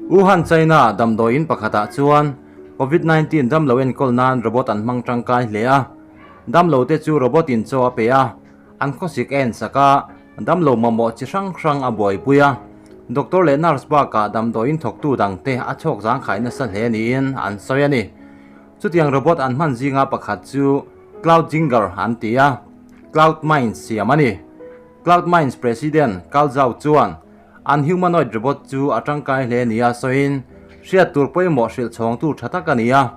Wuhan, China damdawiin pakhatah chuan Covid 19 damlo enkawl nan robot an hmang tangkai hle a. Damlo te chu robot in chaw a pe a, an khawsik a ensak a, damlo mamawh chi hrang hrang a buaipui a. Doctor leh nurse bakah damdawiin thawktu dangte a chhawk zangkhai nasa hle niin an sawi a ni. Chutiang robot an hman zinga pakhat chu Cloud Ginger an ti a, Cloud Minds siam a ni. Cloud Minds President Carl Zhao chuan an humanoid robot chu a tangkai hle nia sawiin, hriat tur pawimawh hrilh chhawngtu tha tak a ni a,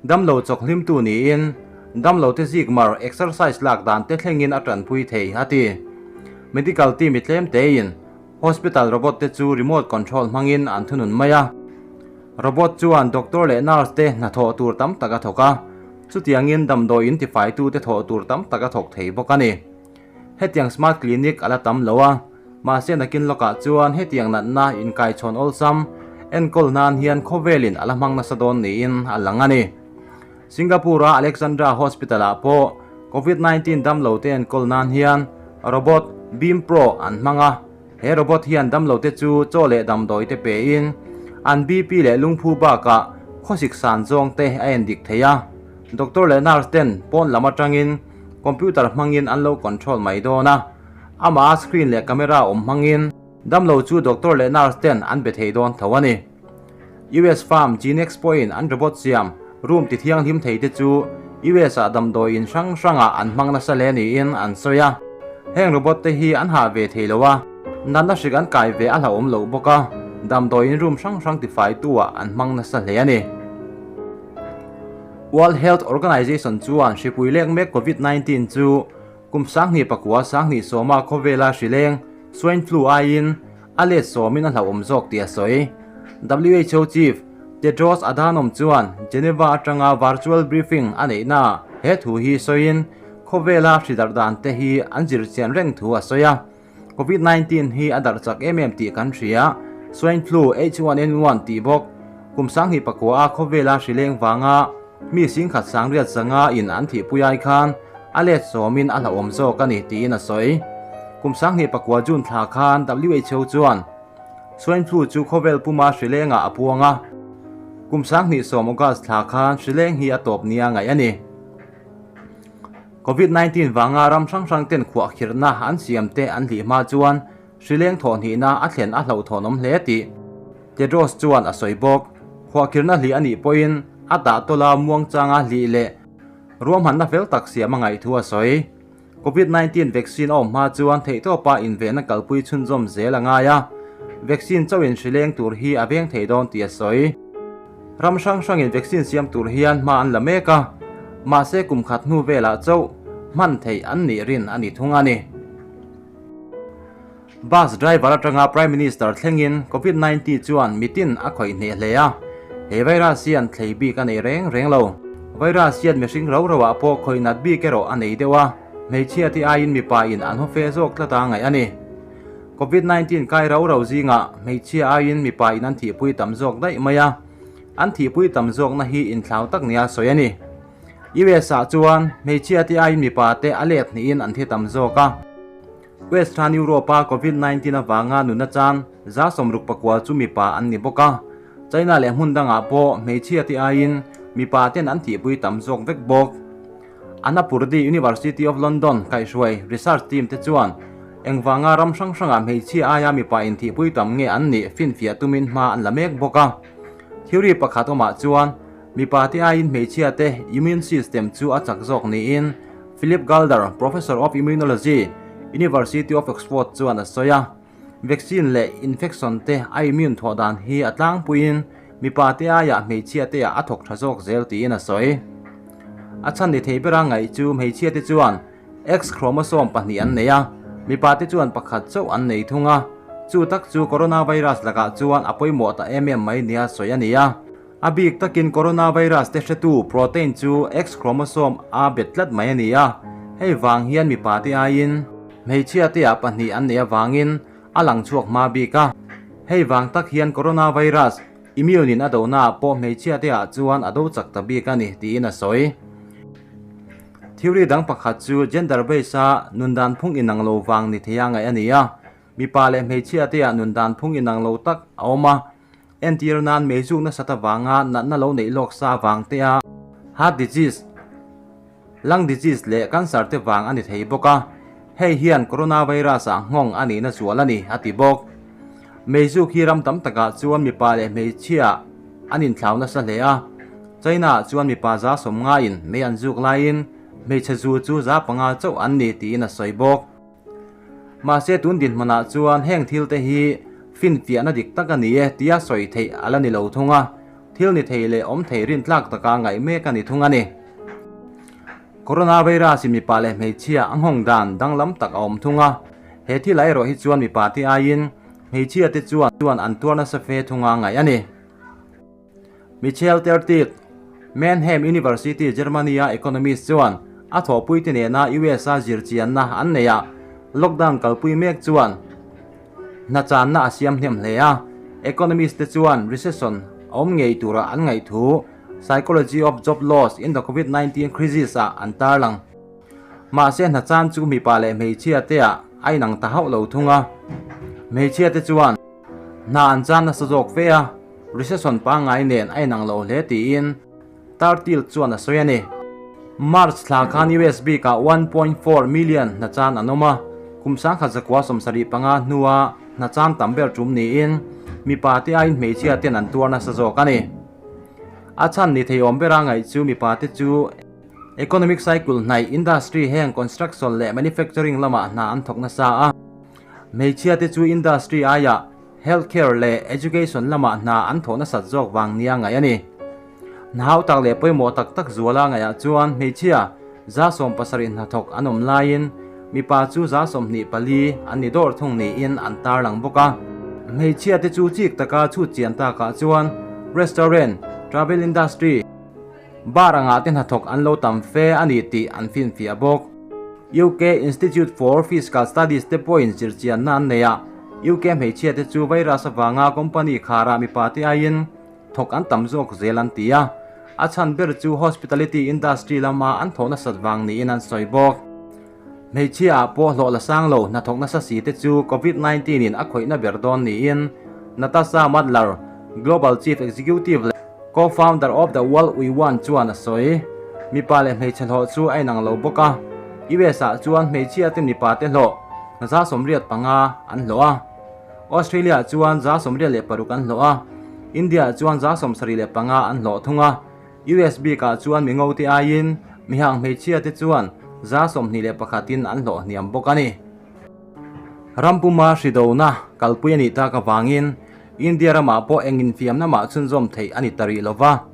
damlo chawk hlimtu niin damlo te zik mar exercise lak dan te thlengin a tanpui thei a ti. Medical team i tlem tein Hospital robot te chu remote control hmangin an thunun mai a. Robot chuan doctor leh nurse te hnathawh tur tam tak a thawk a, chutiangin damdawi in tifaitu te thawh tur tam tak a thawk thei bawk a ni. Hetiang smart clinic a la tam lo a, mahse nakin lawkah chuan hetiang natna inkaichhawn awlsam enkawl nan hian khawvelin a la hmang nasa dawn niin a lang a ni. Singapore-a Alexandra Hospital-ah pawh Covid 19 damlote enkawl nan hian robot Beam Pro an hmang a, he robot hian damlote chu chaw leh damdawi te pein an BP leh lungphu bakah khawsik san zawng te a endik thei a. Doctor leh nurse ten pawn lam atangin computer hmangin an lo control mai dawn a, amah a screen leh camera awm hmangin damlo chu doctor leh nurse ten an be thei dawn tho a ni. US firm Genex pawhin an robot siam room ti thianghlim thei te chu US ah damdawi in hrang hrangah an hmang nasa hle niin an sawi a. Heng robot te hi an hah ve thei lo a, natna hrik an kai ve a hlauhawm loh bawk a, damdawi in room hrang hrang tifaitu ah an hmang nasa hle a ni. World Health Organization chuan hripui lek mek Covid 19 chu kum 2009 2010 a khawvela hrileng swine flu aiin A let sawmin a hlauhawm zawk tih a sawi. Who Chief Tedros Adhanom chuan Geneva atanga virtual briefing a neihnaah he thu hi sawiin khawvela hri darh dan te hi an zir chian reng thu a sawi a. Covid 19 hi a darh chak em em tih kan hria. Swine flu H1N1 tih bawk kum 2009 a khawvela hri leng vanga mi singkhat sangriat zanga in an thihpui ai khan A let sawmin a hlauhawm zawk a ni tiin a sawi. Kum 2009 June thla khan who chuan swine flu chu khawvel puma hrilengah a puang a. Kum 2010 August thla khan hrileng hi a tawp nia ngaih a ni. Covid 19 vanga ram hrang hrang ten khuahkhirhna an siam te an hlih hma chuan hrileng thawhhnihna a thlen a hlauhthawnawm hle tih Tedros chuan a sawi bawk. Khuahkhirhna hlih a nih pawhin a tah tawla muangchanga hlih leh Ruahmanna fel tak siam a ngaih thu a sawi. Covid 19 vaccine a awm hma chuan theihtawpa invenna kalpui chhunzawm zel a ngai a, vaccine chauhin hrileng tur hi a veng thei dawn tih a sawi. Ram hrang hrangin vaccine siam tur hian hma an la mek a, mahse kum khat hnu velah chauh hman theih an nih rin a ni thung a ni. Bus driver atanga Prime Minister thlengin Covid 19 chuan mitin a khawih hneh hle a, he virus hian thlei bik a nei reng reng lo. Virus hian mihring ro ro ah pawh khawih nat bik erawh a nei deuh a, hmeichhia te aiin mipa in an haw fe zawk tlat a ngaih a ni. Covid 19 kai ro ro zingah hmeichhia aiin mipa in an thihpui tam zawk daih mai a, an thihpui tam zawkna hi inthlau tak nia sawi a ni. US ah chuan hmeichhia te aiin mipa te a let hnihin an thi tam zawk a. Western Europe-a Covid 19 avanga nuna chan 64 chu mipa an ni bawk a, China leh hmun dangah pawh hmeichhia te aiin mipa ten an thihpui tam zawk vek bawk. Annapurdi University of London kaihhruai research team te chuan engvanga ram hrang hrangah hmeichhia aia mipa inthihpui tam nge an nih finfiah tumin hma an la mek bawk a. Theory pakhat awmah chuan mipa te aiin hmeichhia te immune system chu a chak zawk niin Philip Galder, Professor of Immunology, University of Oxford chuan a sawi a, Vaccine leh infection te a immune thawh dan hi a tlangpuiin mipa te aiah hmeichhia te ah a thawk tha zawk zel tiin a sawi. A chhan ni thei bera ngaih chu hmeichhia te chuan X chromosome pahnih an nei a, mipa te chuan pakhat chauh an nei thung a, chu tak chu coronavirus lakah chuan a pawimawh ta em em mai nia sawi a ni a. A bik takin coronavirus te hretu protein chu X chromosome a bet tlat mai a ni a, hei vang hian mipa te aiin hmeichhia te ah pahnih an neih avangin a lang chhuak hma bik a. Hei vang tak hian coronavirus immune in a dohna ah pawh hmeichhia te ah chuan a do chak ta bik a ni tiin a sawi. Theory dang pakhat chu gender base a nundan phung inang lo vang ni theia ngaih a ni a, mipa leh hmeichhia te ah nundan phung inang lo tak a awm a. Entir nan meizuk nasat avanga natna lo neih lawk sa avang te a heart disease, lung disease leh cancer te vang a ni thei bawk a, hei hian coronavirus ah nghawng a nihna zual a ni, a ti bawk. Meizuk hi ram tam takah chuan mipa leh hmeichhia an inthlau nasa hle a, China ah chuan mipa 95 in mei an zuk laiin hmeichhe zu chu 5% chauh an ni tiin a sawi bawk. Mahse tun dinhmunah chuan heng thil te hi finfiahna dik tak a ni e tia sawi theih a la ni lo thung a, thil ni thei leh awm thei rintlak taka ngaih mek a ni thung a ni. Coronavirus in mipa leh hmeichhia a nghawng dan danglam tak a awm thung a, he thil ah erawh hi chuan mipa te aiin hmeichhia te chuan chuan an tuar nasa fe thunga ngaih a ni. Michael Tertit, Mannheim University, Germany-a economist chuan a thawhpuite nena US-a zirchianna an neih ah lockdown kalpui mek chuan hna channa a siam hnem hle a. Economist te chuan recession a awm ngei tura an ngaih thu Psychology of Job Loss in the Covid 19 Crisis ah an tarlang. Mahse hna chan chu mipa leh hmeichhia te ah a inang ta hauh lo thung a. Hmeichhia te chuan Hna an chan nasa zawk fe a, recession pangngai nen a inang lo hle tiin Tartil chuan a sawi a ni. March thla khan US bikah 1.4 million hna chan an awm a, kum 1975 hnua hna chan tam ber tum niin mipa te aiin hmeichhia ten an tuar nasa zawk a ni. A chhan ni thei awm bera ngaih chu mipa te chu economic cycle hnaih industry heng construction leh manufacturing lamah hna an thawk nasa a. Hmeichhia te chu industry aiah health care leh education lamah hna an thawh nasat zawk vang nia ngaih a ni. Hna hau tak leh pawimawh tak tak zuala ngaihah chuan hmeichhia 70 hnathawk an awm laiin mipa chu 24 an ni dawr thung niin an tarlang bawk a. Hmeichhia te chu chik taka chhut chian takah chuan restaurant, travel industry, Bar angah te hnathawk an lo tam fe a ni tih an finfiah bawk. UK Institute for Fiscal Studies te pawhin zirchianna an nei a, UK hmeichhia te chu virus avanga company kharah mipa te aiin thawk an tam zawk zel an ti a, a chhan ber chu hospitality industry lama an thawh nasat vang niin an sawi bawk. Hmeichhia ah pawh hlawh la sang lo hnathawk nasa si te chu Covid 19 in a khawihna ber dawn niin Natasha Madler, Global Chief Executive leh Co-founder of The World We Want chuan a sawi. Mipa leh hmeichhe hlawh chu a inang lo bawk a, US ah chuan hmeichhia te mipa te hlawh 85 an hlawh a, Australia ah chuan 86 an hlawh a, India ah chuan 75 an hlawh thung a. US bikah chuan mi ngote aiin mihang hmeichhia te chuan 21 in an hlawh hniam bawk a ni. Rampuma hridona kalpui a nih tak avangin India ramah pawh eng infiamna mah chhunzawm theih a ni ta rih lova.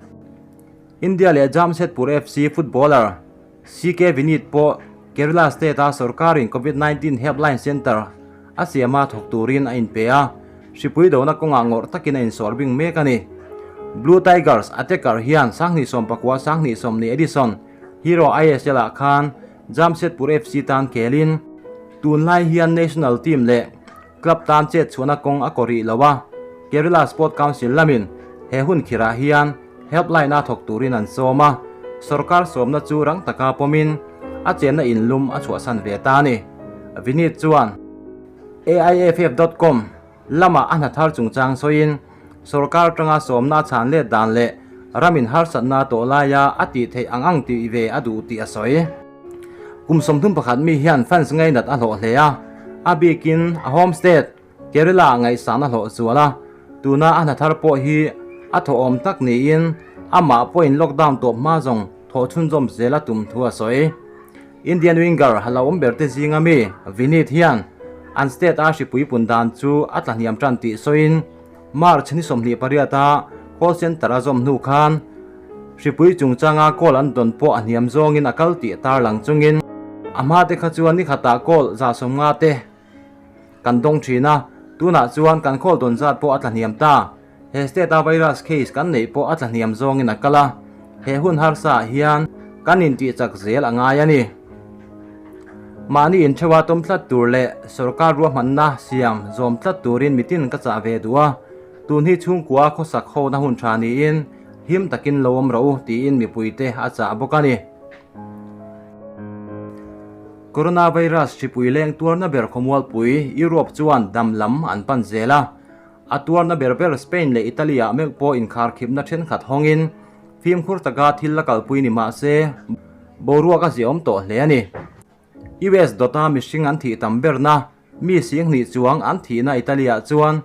India leh Jamshedpur FC footballer CK Vineet pawh Kerala state-a sorkarin Covid 19 helpline centre a siama thawk turin a inpe a, hripui dona kawngah ngawrh takin a insawr bing mek a ni. Blue Tigers attacker hian 2019 2020 edition Hero ISL ah khan Jamshedpur FC tan khelin tunlai hian national team leh club tan chet chhuahna kawng a kaw rih lo a, Kerala Sport Council lamin he hun khirah hian helpline-a thawk turin an sawm a, sorkar sawmna chu rang taka pawmin a chenna inlum a chhuahsan ve ta a ni. Vineet chuan AIFF dot com lamah a hna thar chungchang sawiin sorkar atanga sawmna a chhan let dan leh ramin harsatna a tawh laia a tih theih ang ang tih ve a duh tih a sawi. Kum 31 mi hian fans ngainat a hlawh hle a, a bikin a home state Kerala ah ngaihsan a hlawh zual a, tuna a hna thar pawh hi a thawhawm tak niin amah pawhin lockdown tawp hma zawng thawh chhunzawm zel a tum thu a sawi. Indian winger hlauhawm ber te zinga mi Vineet hian an state a hripui pun dan chu a tlahniam tan tih sawiin March ni 28 a call center a zawm hnu khan hripui chungchanga call an dawn pawh a hniam zawngin a kal tih tarlang chungin a hma te kha chuan ni khatah call 50 te kan dawng thin a, tunah chuan kan call dawn zat pawh a tlahniam ta. He state a virus case kan neih pawh a tlahniam zawngin a kal a, he hun harsa ah hian kan intih chak zel a ngai a ni. Mahni intheuha tawm tlat tur leh sorkar ruahmanna siam zawm tlat turin mitin ka chah ve duh a, tun hi chhungkua khawsak hona hun tha niin him takin lo awm rawh u tiin mipuite a chah bawk a ni. Coronavirus hripui leng tuarna ber khawmualpui Europe chuan dam lam an pan zel a. A tuarna ber ber Spain leh Italy-ah meuh pawh inkharkhipna thenkhat hawngin fimkhur taka thil la kalpui ni mah se, boruak a ziaawm tawh hle a ni. US dawta mihring an thih tam berna mi singhnih chuang an thihna Italy-ah chuan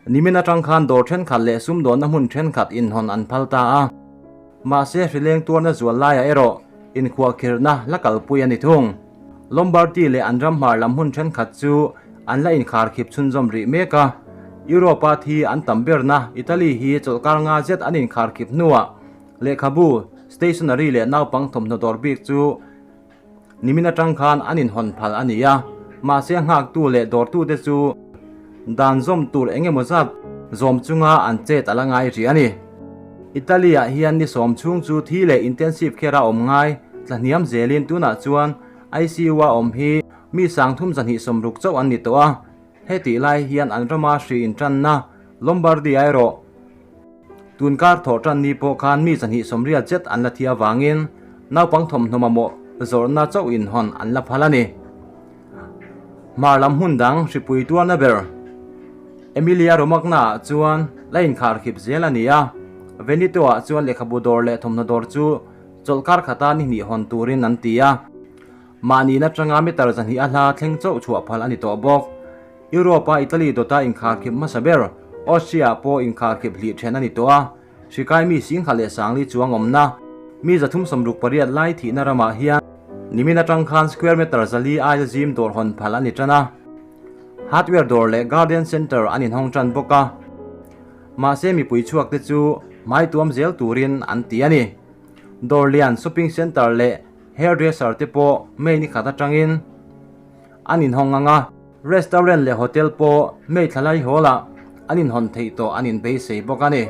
Nimin atang khan dawr thenkhat leh sumdawnna hmun thenkhat inhawn an phal ta a. Mahse hrileng tuarna zual laiah erawh inkhuahkhirhna la kalpui a ni thung. Lombardy leh an ram hmar lam hmun thenkhat chu an la inkharkhip chhunzawm rih mek a. Europe-a thi an tam berna Italy hi chawlhkar nga zet an inkharkhip hnuah lehkhabu, stationery leh naupang thawmhnaw dawr bik chu Nimin atang khan an inhawn phal a ni a, mahse nghaktu leh dawrtute chu dan zawm tur eng emaw zat zawm chunga an chet a la ngai rih a ni. Italy-ah hian ni sawm chhung chu thi leh intensive care-a awm ngai tlahniam zelin tunah chuan ICU-a awm hi mi sangthum zahnih sawmruk chauh an ni tawh a, hetih lai hian an rama hri intanna Lombardy erawh Tunkar thawh tan ni pawh khan mi zahnih sawmriat zet an la thi avangin naupang thawmhnaw mamawh zawrhna chauh inhawn an la phal a ni. Hmar lam hmun dang hripui tuarna ber Emilia Romagna ah chuan la inkharkhip zel a ni a, Veneto ah chuan lehkhabu dawr leh thawmhnaw dawr chu chawlhkar khata ni hnih hawn turin an ti a. Mahni atanga meter zahnih a hla thleng chauh chhuah phal a ni tawh bawk. Europe-a Italy dawta inkharkhip hmasa ber, Austria-ah pawh inkharkhip hlih then a ni tawh a, hrikai mi singha leh sangli chuang awmna, mi 368 lai thihna ramah hian nimin atang khan square meter zali aia zim dawr hawn phal a ni tan a. Hardware dawr leh garden centre an inhawng tan bawk a, mahse mipui chhuakte chu hmai tuam zel turin an ti a ni. Dawr lian, shopping centre leh hairdresser te pawh May ni khat atangin an inhawng ang a. Restaurant leh hotel pawh May thla lai hawlah an inhawn theih tawh an inbeisei bawk a ni.